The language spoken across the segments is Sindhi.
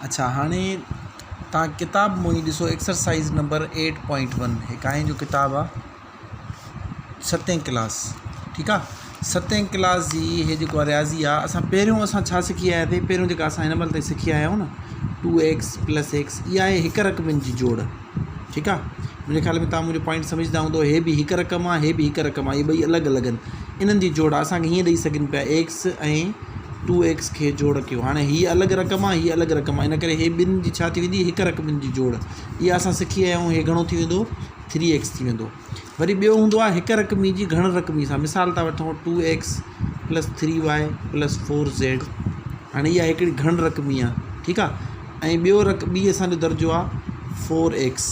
اڇا هاڻي توهان ڪتاب مون ئي ڏسو exercise number eight point one هي ڪائين جو ڪتاب آ ستين ڪلاس ٺيڪ آ ستين ڪلاس جي هي جيڪو رياضي آ اسان پهريون اسان ڇا سکي آياسي پهريون جيڪا اسان هن مهل تائين سکي آيا آهيون نه ٽو ايڪس پلس ايڪس اها آهي هڪ رقمن جي جوڙ ٺيڪ آ منهنجي خيال ۾ توهان منهنجو پوائنٽ سمجهندا هوندو هي به هڪ رقم آ هي به هڪ رقم آ اهي ٻئي الڳ الڳ آهن انهن جي جوڙ اسان کي هيئن ڏئي سگهن پيا ايڪس ۽ ٽو ايڪس کي جوڙ ڪيو هاڻي هي الڳ رقم آ هي الڳ رقم آ ان ڪري هي ٻن جي ڇا ٿي ويندي هڪ رقمن جي جوڙ اها اسان سکي آيا آهيون هي گهڻو ٿي ويندو ٿري ايڪس ٿي ويندو وري ٻيو هوندو آهي هڪ رقمي جي گهڻ رقمي سان مثال ٿا وٺون two x plus three y plus four z هاڻي اها هڪڙي گهڻ رقمي آ ٺيڪ آ ۽ ٻيو رق ٻي اسانجو درجو آ فور ايڪس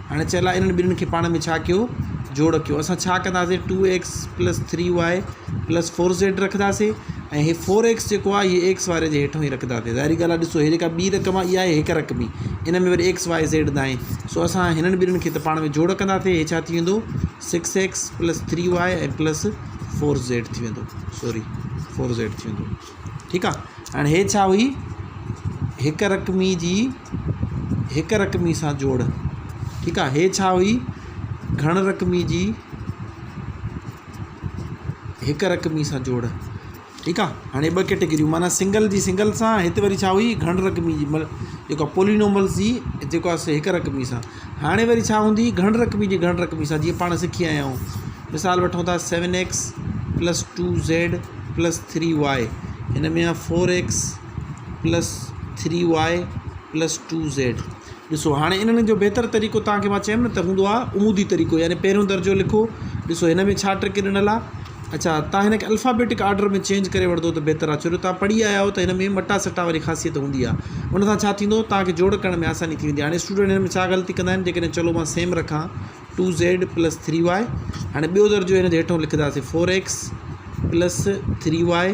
هاڻي چيل آ انهن ٻنهن کي پاڻ ۾ ڇا ڪيو جوڙ ڪيو اسان ڇا ڪنداسين two x plus three y plus four z رکنداسين ۽ هي فور ايڪس جيڪو آهي هي ايڪس واري جي هيٺون ئي رکنداسين ظاهري ڳالهه آهي ڏسو هي جيڪا ٻي رقم آهي اها آهي هڪ رقمي ان ۾ وري ايڪس وائي زيڊ ناهي سو اسان هنن ٻنهن کي ته پاڻ ۾ جوڙ ڪنداسين هي ڇا ٿي ويندو six x plus three y ۽ plus four z ٿي ويندو سوري فور زيڊ ٿي ويندو ٺيڪ آهي هاڻي هي ڇا هئي هڪ رقمي جي هڪ رقمي سان جوڙ ٺيڪ آهي هي ڇا هئي گهڻ رقمي جي هڪ رقمي سان جوڙ ٺيڪ آ هاڻي ٻه ڪيٽيگريون معنيٰ سنگل جي سنگل سان هت وري ڇا هئي گهڻ رقمي جي جيڪو پولينوملز جي جيڪو آ سو هڪ رقمي سان هاڻي وري ڇا هوندي گهڻ رقمي جي گهڻ رقمي سان جيئن پاڻ سکي آيا آهيون مثال وٺون ٿا seven x plus two z plus three y هن ۾ آ four x plus three y plus two z ڏسو هاڻي انهن جو بهتر طريقو توهان کي مان چيم نه ته هوندو آهي عمودي طريقو يعني پهريون درجو لکو ڏسو هن ۾ ڇا ٽرڪ ڏنل آهي اڇا توهان هن کي الفابيٽڪ آرڊر ۾ چينج ڪري وٺندو ته بهتر آهي ڇو جو توهان پڙهي آيا آهيو ته هن ۾ مٽا سٽا واري خاصيت هوندي آهي ان سان ڇا ٿيندو توهان کي جوڙ ڪرڻ ۾ آساني ٿي ويندي هاڻي اسٽوڊنٽ هن ۾ ڇا غلطي ڪندا آهن جيڪڏهن چلو مان سيم رکان ٽو زيڊ پلس ٿري وائي هاڻي ٻيو درجو هن جي هيٺون لکنداسين four x plus three y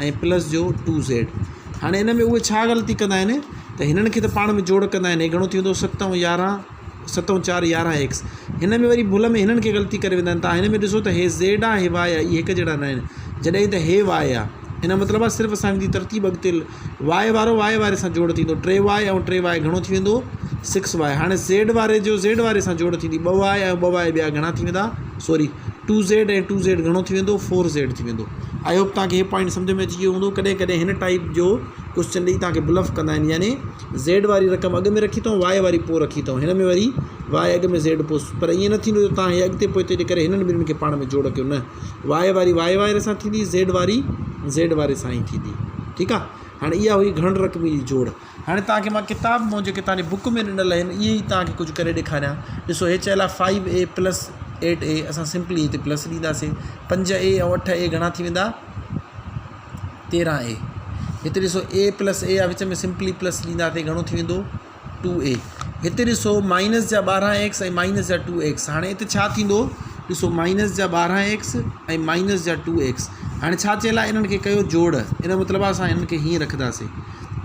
۽ plus جو ٽو زيڊ هاڻي ان ۾ اهي ڇا غلطي ڪندا آهن ته هنن کي ته پاڻ ۾ جوڙ ڪندا آهن هي گهڻو ٿي ويندو ست ۽ يارهن ست ۽ چار يارهن ايڪس هن ۾ وري ڀل ۾ هنن کي غلطي ڪري ويندا آهن تان هن ۾ ڏسو ته هي زيڊ آهي هي وائي آهي اهي هڪ جهڙا نه آهن جڏهن ته هي وائي آهي ان مطلب آهي صرف اسان جي ترتيب اڳتي وائي وارو وائي واري سان جوڙ ٿيندو ٽي وائي ۽ ٽي وائي گهڻو ٿي ويندو سڪس وائي هاڻي زيڊ واري جو زيڊ واري سان جوڙ ٿيندي ٻه وائي ۽ ٻه وائي ٻيا گهڻا ٿي ويندا sorry two Z ۽ two Z گهڻو ٿي ويندو فور زيڊ ٿي ويندو I hope توهان کي هي پوائنٽ سمجهه ۾ اچي ويو هوندو ڪڏهن ڪڏهن هن ٽائيپ جو ڪوشچن ڏئي توهان کي بلف ڪندا آهن يعني زيڊ واري رقم اڳ ۾ رکي اٿئون وائي واري پوء رکي اٿئون هن ۾ وري وائي اڳ ۾ زيڊ پوء پر ائين نه ٿيندو جو توهان هي اڳتي پوئتي جي ڪري هنن ٻنهن کي پاڻ ۾ جوڙ ڪيو نه وائي واري وائي واري سان ٿيندي زيڊ واري زيڊ واري سان ئي ٿيندي ٺيڪ آهي هاڻي اها هئي گهڻ رقمي جي جوڙ هاڻي توهان کي مان ڪتاب مون جيڪي توهان جي بڪ ۾ ڏنل آهن اهي ئي توهان کي ڪجهه ڪري ڏيکاريان ڏسو هي چيل آهي فائيو اي پلس ايٽ اي اسان سمپلي هتي پلس ڏينداسين پنج اي ۽ اٺ اي گهڻا ٿي ويندا تيرهن اي هتي ڏسو اي پلس اي آهي وچ ۾ سمپلي پلس ڏينداسين گهڻو ٿي ويندو ٽو اي هتي ڏسو مائنس جا ٻارهن ايڪس ۽ مائنس جا ٽو ايڪس هاڻي هتي ڇا ٿيندو ڏسو مائنس جا ٻارهن ايڪس ۽ مائنس جا ٽو ايڪس هاڻي ڇا چيل آهي انهن کي ڪيو جوڙ ان جو مطلب آهي اسان هنن کي هيئن رکنداسين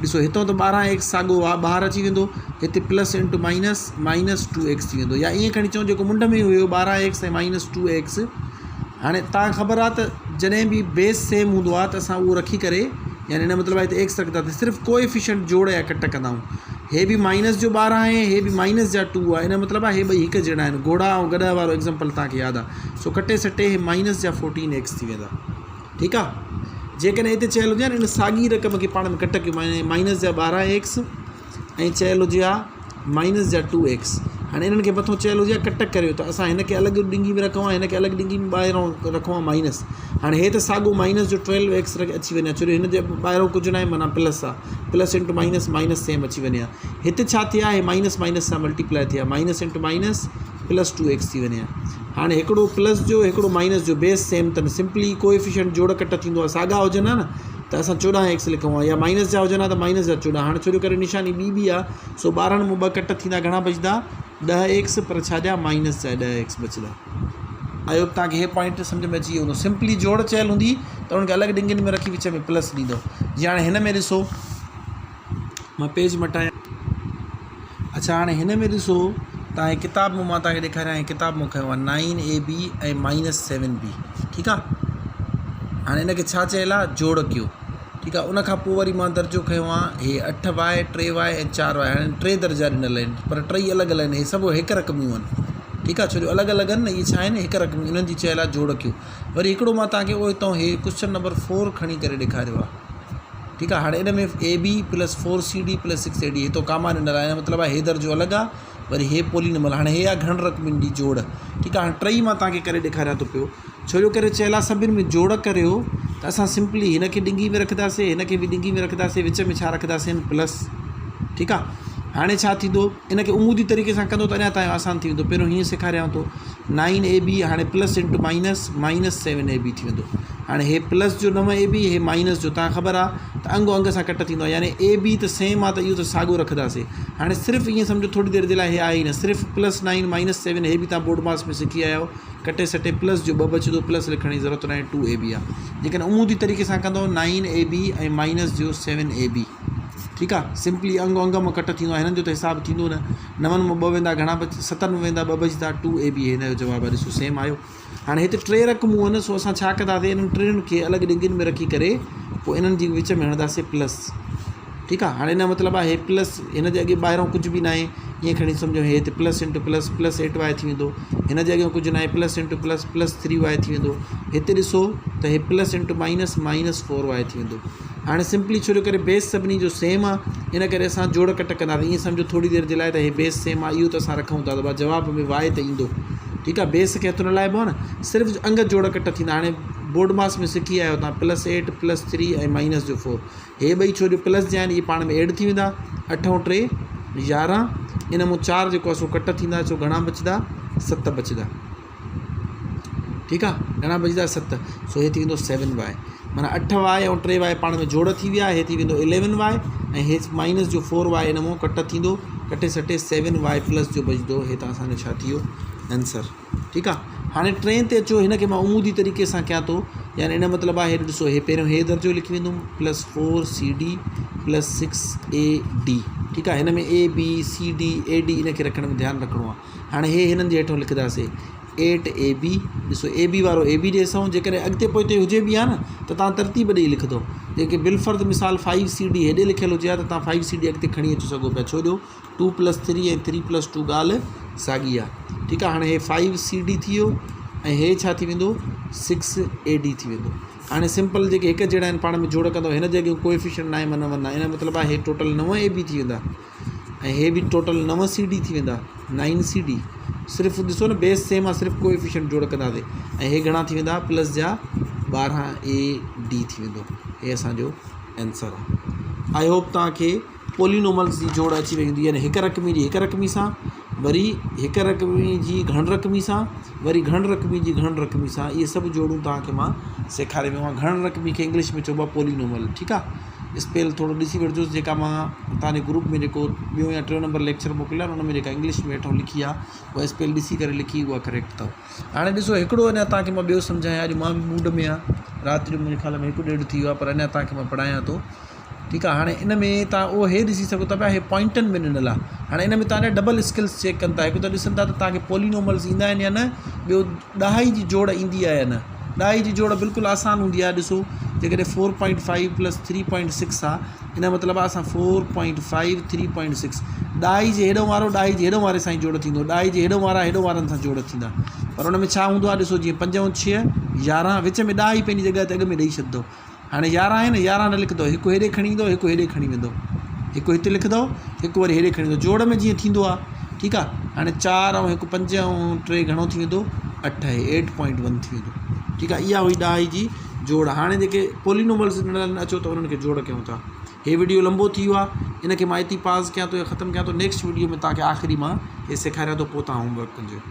ڏسو هتان ته ٻارهن ايڪس ساڳو آهي ٻاهر اچي ويندو هتي plus into minus minus two x ٿي ويندو يا ائين کڻي چئون جيڪو منڍ ۾ هيو ٻارهن ايڪس ۽ مائنس ٽو ايڪس هاڻي تان خبر آهي ته جڏهن به بيس سيم هوندو آهي ته اسان اهو رکي ڪري يعني ان مطلب آهي هتي ايڪس رکندا صرف ڪوئفيشنٽ جوڙ يا ڪٽ ڪندا آهيون هي به مائنس جو ٻارهن آهي هي به مائنس جا ٽو آهي ان مطلب آهي هي ٻئي هڪ جهڙا آهن گهوڙا ۽ گڏهه وارو ايگزامپل توهان کي ياد آهي سو ڪٽي سٽي هي مائنس جا فورٽين ايڪس ٿي ويندا ٺيڪ آ جيڪڏهن هتي چيل هجي ها نه ان ساڳي رقم کي پاڻ ۾ ڪٽ ڪيو معني مائنس جا ٻارهن ايڪس ۽ چيل هجي ها مائنس جا ٽو ايڪس هاڻي انهن کي مٿو چيل هجي ها ڪٽ ڪريو ته اسان هن کي الڳ ڏنگي ۾ رکون ها هن کي الڳ ڏنگي ۾ ٻاهران رکون ها مائنس هاڻي هي ته ساڳو مائنس جو ٽويلو ايڪس اچي وڃي ها ڇو جو هن جي ٻاهران ڪجهه ناهي معنيٰ پلس آ plus into minus minus same اچي وڃي ها هتي ڇا ٿئي ها هي مائنس مائنس سان ملٽيپلائي ٿئي ها minus into minus plus two x ٿي وڃي ها هاڻي هڪڙو پلس جو هڪڙو مائنس جو بيس سيم اٿن سمپلي ڪوئفيشنٽ جوڙ ڪٽ ٿيندو آهي ساڳا هجن ها نه ته اسان چوڏهن ايڪس لکون ها يا مائنس جا هجن ها ته مائنس جا چوڏهن هاڻي ڇو جو ڪري نشاني ٻي ٻي آهي سو ٻارهن مون ٻه ڪٽ ٿيندا گهڻا بچندا ڏهه ايڪس پر ڇا جا مائنس جا ڏهه ايڪس بچندا I hope توهان کي هي پوائنٽ سمجهه ۾ اچي ويو هوندو سمپلي جوڙ چيل هوندي ته ان کي الڳ ڏنگين ۾ رکي وچ ۾ پلس ڏيندو جي هاڻي هن ۾ ڏسو مان پيج مٽايان اڇا هاڻي هن ۾ ڏسو تان هي ڪتاب مان تان کي ڏيکاريان هي ڪتاب مون کنيو آهي نائن اي بي ۽ مائنس سيون بي ٺيڪ آهي هاڻي هن کي ڇا چيل آهي جوڙ ڪيو ٺيڪ ٺيڪ آ ان کان پوء وري مان درجو کنيو آ هي اٺ واء ٽي واء ۽ چار واء هاڻي ٽي درجا ڏنل آهن پر ٽئي الڳ الڳ آهن هي سڀ هڪ رقميون آهن ٺيڪ آ ڇو جو الڳ الڳ آهن نه اهي ڇا آهن هڪ رقميون انهن جي چيل آ جوڙ ڪيو وري هڪڙو مان توهان کي اهو هتان هي ڪوشچن نمبر فور کڻي ڪري ڏيکاريو آ ٺيڪ آ هاڻي ان ۾ A B plus four C D plus six A D هتو ڪاما ڏنل آهي مطلب آ هي درجو الڳ آ وري هي پولينومل هاڻي هي آ گهڻ رقمين جي جوڙ ٺيڪ آ هاڻي ٽئي مان توهان کي ڪري ڏيکاريان ٿو پيو ڇو جو ڪري چيل آ سڀن ۾ جوڙ ڪريو ته اسان سمپلي هن کي ڏنگي ۾ رکنداسي هن کي به ڏنگي ۾ رکنداسي وچ ۾ ڇا رکنداسين پلس ٺيڪ آ هاڻي ڇا ٿيندو ان کي عمودي طريقي سان ڪندو ته اڃا تائين آسان ٿي ويندو پهريون هيئن سيکاريان ٿو نائن اي بي هاڻي plus into minus minus seven A B ٿي ويندو هاڻي هي پلس جو نو اي بي هي مائنس جو تان خبر آ ته انگ انگ سان ڪٽ ٿيندو آ يعني اي بي ته سيم آ ته اهو ته ساڳو رکنداسي هاڻي صرف ائين سمجهو ٿوري دير جي لاء هي آهي ئي نه صرف پلس نائن مائنس سيون هي به تان بورڊ ماس ۾ سکي آيا آهيو ڪٽي سٽي پلس جو ٻه بچندو پلس لکڻ جي ضرورت ناهي ٽو اي بي آ جيڪڏهن عمودي طريقي سان ڪندو نائن اي بي ۽ مائنس جو سيون اي بي ٺيڪ آ سمپلي انگ انگ مان ڪٽ ٿيندو آ هنن جو ته حساب ٿيندو نه نون مان ٻه ويندا گهڻا بچ ستن مان ويندا ٻه بچندا ٽو اي بي هن جو جواب آ ڏسو سيم آيو هاڻي هتي ٽي رقمون آهن سو اسان ڇا ڪنداسين انهن ٽنهن کي الڳ ڏنگين ۾ رکي ڪري پوء انهن جي وچ ۾ هڻنداسين پلس ٺيڪ آ هاڻي ان جو مطلب آهي پلس هن جي اڳي ٻاهران ڪجهه به ناهي ائين کڻي سمجهو هي هتي plus into plus plus eight Y ٿي ويندو هن جي اڳيان ڪجهه ناهي plus into plus plus three Y ٿي ويندو هتي ڏسو ته هي plus into minus minus four Y ٿي ويندو هاڻي سمپلي ڇو جو ڪري بيس سڀني جو سيم آ ان ڪري اسان جوڙ ڪٽ ڪنداسين ائين سمجهو ٿوري دير جي لاء ته هي بيس سيم آ اهو ته اسان رکون ٿا ته جواب ۾ وائي ته ايندو ٺيڪ آ بيس کي هٿ نه لائبو آ نه صرف انگ جوڙ ڪٽ ٿيندا هاڻي بورڊ ماس ۾ سکي آيو تان plus eight plus three ۽ minus جو فور هي ٻئي ڇو جو پلس جا آهن اهي پاڻ ۾ ايڊ ٿي ويندا اٺ ۽ ٽي 11 ان مون چار جيڪو آهي سو ڪٽ ٿيندا سو گهڻا بچندا ست بچندا ٺيڪ آ گهڻا بچندا ست سو هي ٿي ويندو سيون وائي معنيٰ اٺ وائي ۽ ٽي وائي پاڻ ۾ جوڙ ٿي ويا هي ٿي ويندو اليون وائي ۽ هي مائنس جو فور وائي ان مون ڪٽ ٿيندو ڪٽي سٽي سيون وائي پلس جو بچندو هي ته اسانجو ڇا ٿي ويو آنسر ٺيڪ آ هاڻي ٽئين تي اچو هن کي مان عمودي طريقي سان ڪيان ٿو يعني ان مطلب آهي ڏسو هي پهريون هي درجو لکي ويندم plus four C D plus six A D ٺيڪ آ هن ۾ اي بي سي ڊي اي ڊي ان کي رکڻ ۾ ڌيان رکڻو آ هاڻي هي هنن جي هيٺو لکنداسي ايٽ اي بي ڏسو اي بي وارو اي بي ڏي سون جيڪڏهن اڳتي پوئتي هجي به ها نه ته تان ترتيب ڏئي لکندو جيڪي بالفرض مثال فائيو سي ڊي هيڏي لکيل هجي ها ته تان فائيو سي ڊي اڳتي کڻي اچي سگهو پيا ڇو جو two plus three ۽ three plus two ڳالهه ساڳي آ ٺيڪ آ هاڻي هي فائيو سي ڊي ٿي ويو ۽ هي ڇا ٿي ويندو سڪس اي ڊي ٿي ويندو هاڻي سمپل جيڪي هڪ جهڙا آهن پاڻ ۾ جوڙ ڪندو هن جي اڳيان ڪوئفيشنٽ ناهي معنيٰ ون آهي ان جو مطلب آهي هي ٽوٽل نو اي بي ٿي ويندا ۽ هي به ٽوٽل نو سي ڊي ٿي ويندا نائن سي ڊي صرف ڏسو نه بيس سيم آ صرف ڪوئفيشنٽ جوڙ ڪنداسي ۽ هي گهڻا ٿي ويندا پلس جا 12 اي ڊي ٿي ويندو هي اسانجو آنسر آ I hope توهان کي پولينوملز جي جوڙ اچي وئي هوندي يعني هڪ رقمي جي هڪ رقمي سان وري هڪ رقمي جي گهڻ رقمي سان وري گهڻ رقمي جي گهڻ رقمي سان اهي سڀ جوڙون توهان کي مان سيکاري ويو آهيان گهڻ رقمي کي انگلش ۾ چئبو آهي پولينومل ٺيڪ آهي اسپيل ٿورو ڏسي وٺجوس جيڪا مان توهان جي گروپ ۾ جيڪو ٻيو يا ٽيون نمبر ليڪچر موڪليو آهي ان ۾ جيڪا انگلش ۾ هيٺان لکي آهي اها اسپيل ڏسي ڪري لکي اها ڪريڪٽ اٿو هاڻي ڏسو هڪڙو اڃا توهان کي مان ٻيو سمجهايان اڄ مان به موڊ ۾ آهيان رات جو منهنجي خيال ۾ هڪ ڏيڍ ٿي ويو آهي پر اڃا توهان کي مان پڙهايان ٿو ٺيڪ آ هاڻي ان ۾ تان اهو هي ڏسي سگهو ٿا پيا هي پوائنٽن ۾ ڏنل آ هاڻي ان ۾ تان جا ڊبل اسڪلس چيڪ ڪن ٿا هڪ ته ڏسن ٿا ته تان کي پولينوملز ايندا آهن يا نه ٻيو ڏهائي جي جوڙ ايندي آ يا نه ڏهائي جي جوڙ بلڪل آسان هوندي آ ڏسو جيڪڏهن four point five plus three point six آ ان جو مطلب آ اسان four point five three point six ڏهائي جي هيڏو وارو ڏهائي جي هيڏو واري سان ئي جوڙ ٿيندو ڏهائي جي هيڏو وارا هيڏو وارن سان جوڙ ٿيندا پر ان ۾ ڇا هوندو آ ڏسو جيئن پنج ۽ ڇهه 11 وچ ۾ ڏهائي پنهنجي جڳهه تي اڳ ۾ ڏئي ڇڏندو هاڻي 11 آهي نه 11 نه لکندو هڪ هيڏي کڻي ايندو هڪ هيڏي کڻي ويندو هڪ هتي لکندو هڪ وري هيڏي کڻي ايندو جوڙ ۾ جيئن ٿيندو آهي ٺيڪ آهي هاڻي چار ۽ هڪ پنج ۽ ٽي گهڻو ٿي ويندو اٺ هي ايٽ پوائنٽ ون ٿي ويندو ٺيڪ آهي اها هئي ڏهائي جي جوڙ هاڻي جيڪي پولينوملس ڏنل آهن اچو ته انهن کي جوڙ ڪيون ٿا هي وڊيو لمبو ٿي ويو آهي ان کي مان هتي پاز ڪيان ٿو يا ختم ڪيان ٿو نيڪسٽ وڊيو ۾ توهان کي آخري مان هي سيکاريان ٿو پوء توهان هوم ورڪ ڪجو.